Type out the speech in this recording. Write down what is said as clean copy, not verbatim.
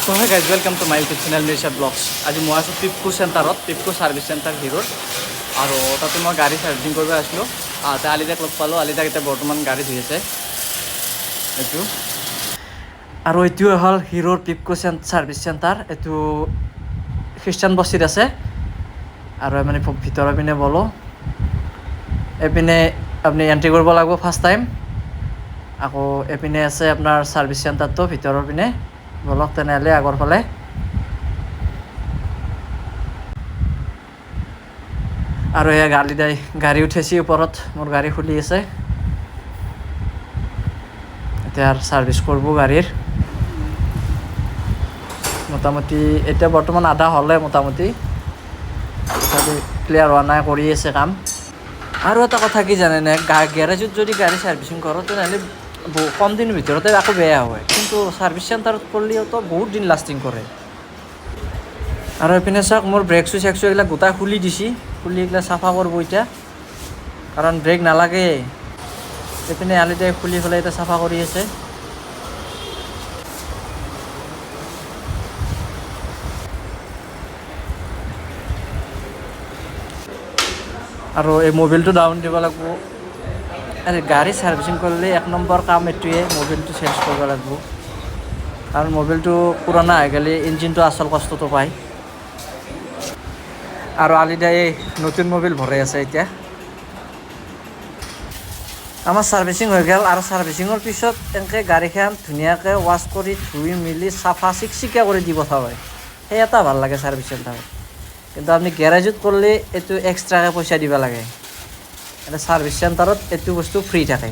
তো hi guys, welcome to my YouTube channel Mirza blogs. আজি মই আছোঁ টিপকো চেণ্টাৰত, টিপকো ছাৰ্ভিচ চেণ্টাৰ হিৰোৰ। আৰু তাতে মই গাড়ী ছাৰ্ভিচিং কৰিব আহিছিলোঁ। তাতে আলিদাক লগ পালোঁ। আলিদাক এতিয়া বৰ্তমান গাড়ী ধুই আছে এইটো। আৰু এইটোৱে হ'ল হিৰোৰ টিপকো ছাৰ্ভিচ চেণ্টাৰ। এইটো খ্ৰীষ্টান বস্তিত আছে। আৰু মানে ভিতৰৰ পিনে বলো, এইপিনে আপুনি এণ্ট্ৰি কৰিব লাগিব ফাৰ্ষ্ট টাইম। আকৌ এইপিনে আছে আপোনাৰ ছাৰ্ভিচ চেণ্টাৰটো ভিতৰৰ পিনে। বলক তেনেহ'লে আগৰ ফালে। আৰু এয়া গাড়ী দাই গাড়ী উঠাইছে ওপৰত, মোৰ গাড়ী খুলি আছে। এতিয়া ছাৰ্ভিচ কৰিব গাড়ীৰ। মোটামুটি এতিয়া বৰ্তমান আধা হ'লে মোটামুটি, তথাপি ক্লিয়াৰ হোৱা নাই, কৰি আছে কাম। আৰু এটা কথা কি জানেনে, গেৰেজত যদি গাড়ী ছাৰ্ভিচিং কৰোঁ, তেনেহ'লে বহু কম দিনৰ ভিতৰতে আকৌ বেয়া হয়। কিন্তু ছাৰ্ভিচ চেণ্টাৰত কৰিলেওতো বহুত দিন লাষ্টিং কৰে। আৰু এইপিনে চাওক, মোৰ ব্ৰেক চুইচ চেক এইবিলাক গোটাই খুলি দিছি, খুলি এইগিলা চাফা কৰিব এতিয়া, কাৰণ ব্ৰেক নালাগে। এইপিনে আলিদাই খুলি পেলাই এতিয়া চাফা কৰি আছে। আৰু এই মবিলটো ডাউন দিব লাগিব। আৰে গাড়ী ছাৰ্ভিচিং কৰিলে এক নম্বৰ কাম এইটোৱে, মবিলটো চেঞ্জ কৰিব লাগিব। কাৰণ মবিলটো পুৰণা হৈ গ'লে ইঞ্জিনটো আচল কষ্টটো পায়। আৰু আলিদাই নতুন মবিল ভৰাই আছে এতিয়া। আমাৰ ছাৰ্ভিচিং হৈ গ'ল। আৰু ছাৰ্ভিচিঙৰ পিছত এনেকৈ গাড়ীখন ধুনীয়াকৈ ৱাছ কৰি ধুই মেলি চাফা চিকচিকীয়া কৰি দি পঠোৱা হয়। সেই এটা ভাল লাগে ছাৰ্ভিচ চেণ্টাৰত। কিন্তু আপুনি গেৰেজত কৰিলে এইটো এক্সট্ৰাকৈ পইচা দিব লাগে। এতিয়া ছাৰ্ভিচ চেণ্টাৰত এইটো বস্তু ফ্ৰী থাকে।